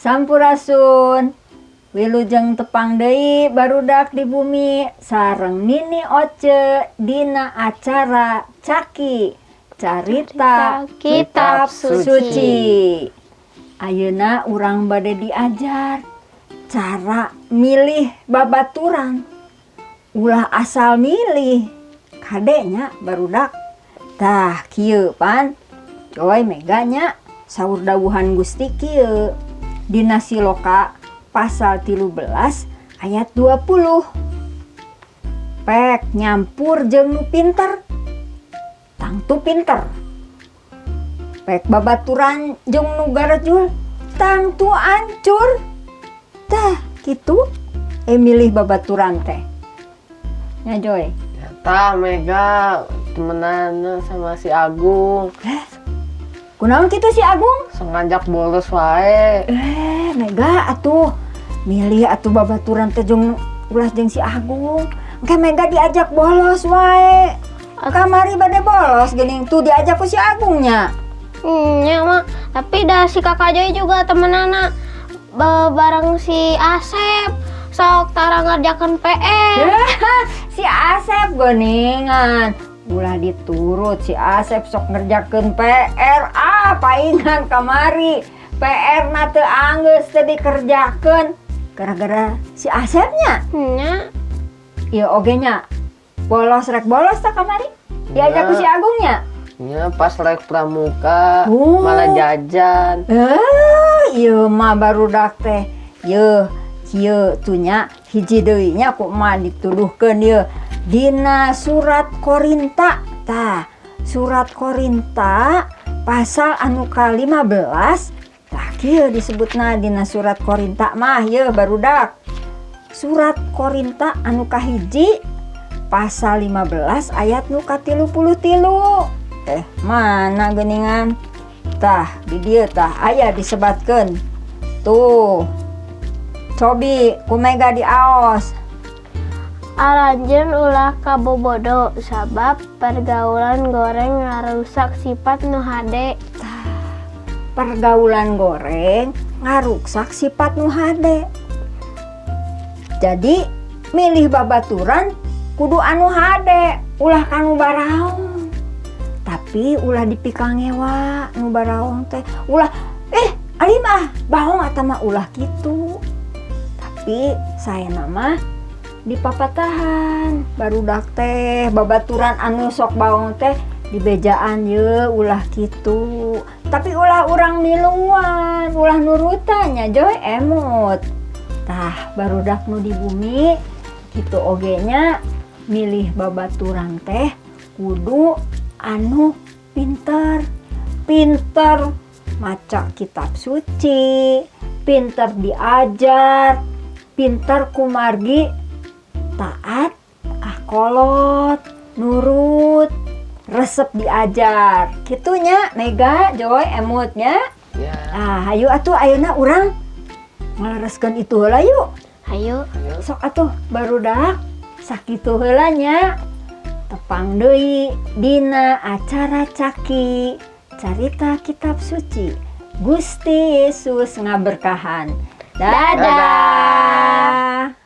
Sampurasun. Wilujeng tepang deui, barudak di bumi, sareng Nini Oce dina acara Caki Carita Kitab Suci. Suci. Ayeuna urang bade diajar cara milih babaturan. Ulah asal milih. Kade nya, barudak. Tah, kieu pan. Coy, Mega nya, saur dawuhan Gusti kieu. Dina Siloka pasal 13 ayat 20. Pek nyampur jeung nu pinter, tangtu pinter. Pek babaturan jeung nu garajul, tangtu ancur. Tah, kitu milih babaturan teh. Nya, Joy. Tah, Mega temenan sama si Agung. Kunaon kitu si Agung? Sengaja bolos wae. Eh, Mega atuh milih atuh babaturan teh jeung ulah jeung si Agung. Engke Mega diajak bolos wae. Kamari bade bolos geuning tuh diajak ku si Agungnya. Ya mah, tapi dah si Kakak Joy juga temenana bareng si Asep. Sok tara ngerjakan PR. Si Asep geuningan. Ulah diturut, si Asep sok ngerjakeun PR. Ah, paingan kamari. PR na teu anggeus, teu dikerjakeun. Gara-gara si Asepnya. Nya. Ieu oge nya. Bolos, rek bolos tak kamari? Diajak ku si Agungnya. Nya, pas rek pramuka Oh. malah jajan. Eh, ieu mah barudak teh. Yeuh, kieu tuh nya, hiji deui nya ku emak dituduhkeun ieu dina Surat Korinta. Tah, Surat Korinta pasal anu ka-15. Tah, kieu disebutna dina Surat Korinta mah yeuh, barudak. Surat Korinta anu kahiji pasal 15 ayat nu ka-33. Eh, mana geuningan? Tah, di dieu tah aya disebatkeun. Tuh. Cobi ku Mega diaos. Aranjeun ulah kabobodo, sabab pergaulan goreng ngarusak sifat nu hade. Pergaulan goreng ngaruksak sifat nu hade. Jadi milih babaturan kudu anu hade, ulah kanu baraong. Tapi ulah dipikangewa nu baraong teh. Ulah alim ah baong atau mah ulah gitu. Tapi saya nama dipapatahan barudak teh, babaturan anu sok baong teh dibejaan ye ulah gitu. Tapi ulah urang miluan, ulah nurutannya, Joy, emut. Tah, barudak nu di bumi, gitu oge nya, milih babaturan teh kudu anu pinter, pinter maca kitab suci, pinter diajar, pinter kumargi taat kakolot, nurut, resep diajar gitunya, Mega, Joy, emutnya. Ya. Ah, hayu atuh, ayeuna urang ngalereskeun itu heula yuk. Ayo. Ayo. Sok atuh, barudak, sakitu heula nya. Tepang deui dina acara Caki Carita Kitab Suci. Gusti Yesus ngaberkahan. Dadah. Dadah.